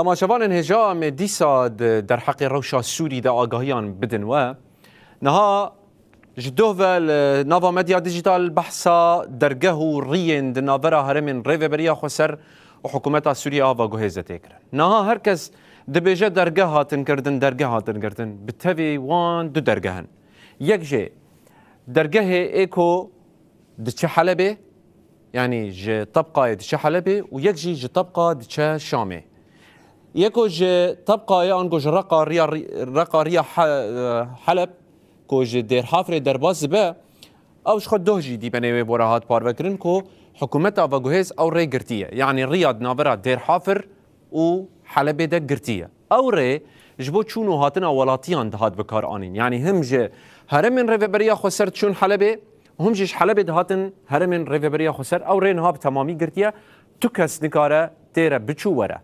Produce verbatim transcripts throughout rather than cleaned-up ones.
Temaşevanên hêja, em ê dîsa di derheqê rewşa Sûrî de agahiyan bidin we. Niha ji doh ve li nava medya dîjîtal behsa dergeh û riyên di navbera herêmên Rêveberiya Xweser û Hikûmeta Sûriyê a veguhêz de tê kirin. Niha her kes dibêje dergeh hatin girtin, dergeh hatin girtin. Bi tevî wan du dergeh in. Yek jê dergehê ê ku diçe Helebê, yanî ji Tebqayê diçe Helebê û yek jî ji Tebqa diçe Şamê. Yeko ji Tebqayê ango ji Reqa riya, Reqa riya He-, Heleb ku ji Dêrhafirê derbas dibe, ew ji xwe doh jî dîmenê wê bora hat parvekirin ku hikûmeta veguhêz ew rê girtiye. Yanî riya di navbera Dêrhafir û Helebê de girtiye. Ew rê ji bo çûn û hatina welatiyan dihat bikaranîn. Yanî him ji herêmên Rêveberiya Xweser diçûn Helebê, him jî ji Helebê dihatin herêmên Rêveberiya Xweser. Ew rê niha bi temamî girtiye. Tu kes nikare tê re biçû were.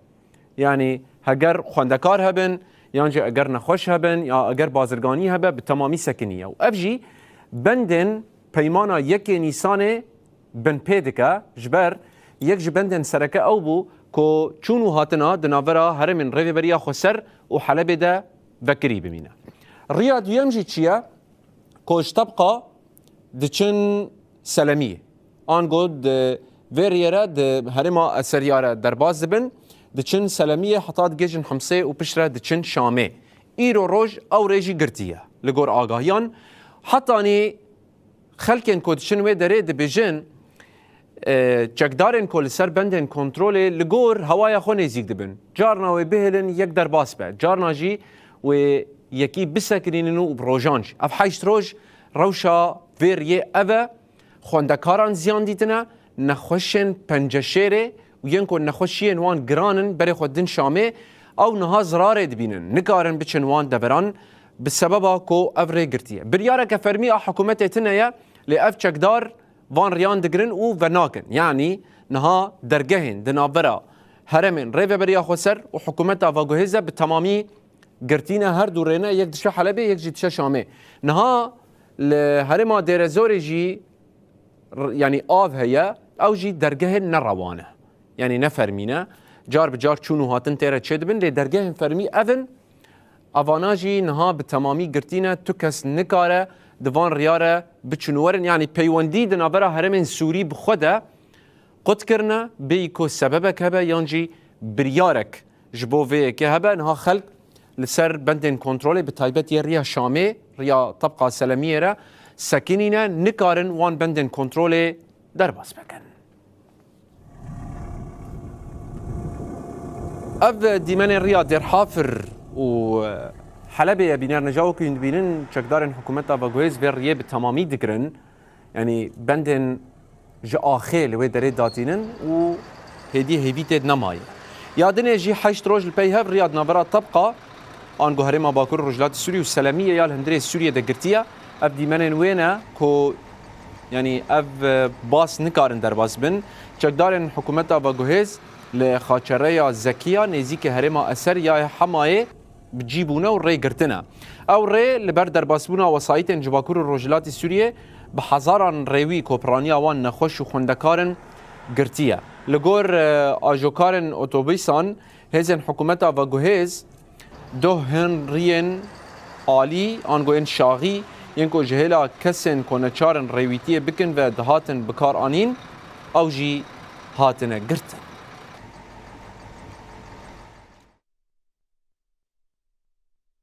Yanî heger xwendekar hebin, yan jî eger nexweş hebin, ya eger bazirganî hebe, bi temamî sekiniye. Û ev jî bendên peymana yekê Nîsanê binpê dike, ji ber yek ji bendên sereke ew bû ku çûn û hatina di navbera herêmên Rêveberiya Xweser û Helebê de vekirî bimîne. Riya duyem jî çi ye? Ku ji Tebqa diçin Selemiyê. Ango di vê riyê re di herêma Eseriya re derbas dibin, diçin Selemiyê heta digihîjin Himsê û piştre diçin Şamê. Îro roj ew rê jî girtî ye. Li gor agahiyan, hetanî xelkên ku diçin wê derê dibêjin, e, çekdarên ku li ser bendên kontrolê li gor hewaya xwe nêzîk dibin. Carna wê bihêlin yek derbas be, carna jî wê yekî bisekinînin û bi rojan jî. Ev heşt roj rewşa vê riyê ev e, xwendekaran ziyan dîtine, nexweşên penceşêrê û yên ku nexweşiyên wan giran in berê xwe din Şamê, ew niha zirarê dibînin, nikarin biçin wan deveran bi sebeba ku ev rê girtiye. Biryareke fermî a hikûmetê tune ye, lê ev çekdar van riyan digirin û venakin. Yanî niha dergehên di navbera herêmên Rêveberiya Xweser û hikûmeta veguhêz de bi temamî girtî ne, her du rê ne, yek diçe Helebê, yek jî diçe Şamê. Niha li herêma Dêrezorê jî r-, yanî av heye, ew jî dergehên nerewa ne. Yanî ne fermî ne. Car bi car çûn û hatin tê re çêdibin, lê dergehên fermî ev in. Evana jî niha bi temamî girtî ne, tu kes nikare di van riya re biçin û werin. Yanî peywendî di navbera herêmên Sûrî bi xwe de qut kirine, bêyî ku sebebek hebe yan jî biryarek ji bo vê yekê hebe. Niha xelk li ser bendên kontrolê, bi taybet yê riya Şamê, riya Tebqa Selemiyê re sekinîne, nikarin wan bendên kontrolê derbas bikin. Ev dîmenên riya Dêrhafir û Helebê ye, bîner neja wekî hûn dibînin, çekdarên hikûmeta veguhêz vê riyê bi temamî digirin. Yanî bendên ji axê li wê derê datînin û hêdî hêvî tê de nemaye. Ya dinê jî heşt roj li pey hev riya di navbera Tebqa, ango herêma Bakur û Rojhilatê Sûriyê û Selemiyê ya li hundirê Sûriyê de girtiye. Ev dîmenên wê ne ku, yanî ev, e, bas nikarin derbas bin. Çekdarên hikûmeta veguhêz li Xaçereya Zekiya nêzîkî herêma Eser ya Hemayê bi cî bûne û rê girtine. Ew rê li ber derbasbûna wesayîtên ji Bakur û Rojhilatê Sûriyê bi hezaran rêwî ku piraniya wan nexweş û xwendekar in girtiye. Li gor, e, ajokarên otobîsan, hêzên hikûmeta veguhêz doh hin riyên alî, ango yên şaxî, yên ku ji hêla kesên ku neçar in rêwîtiyê bikin ve dihatin bikaranîn, ew jî hatine girtin.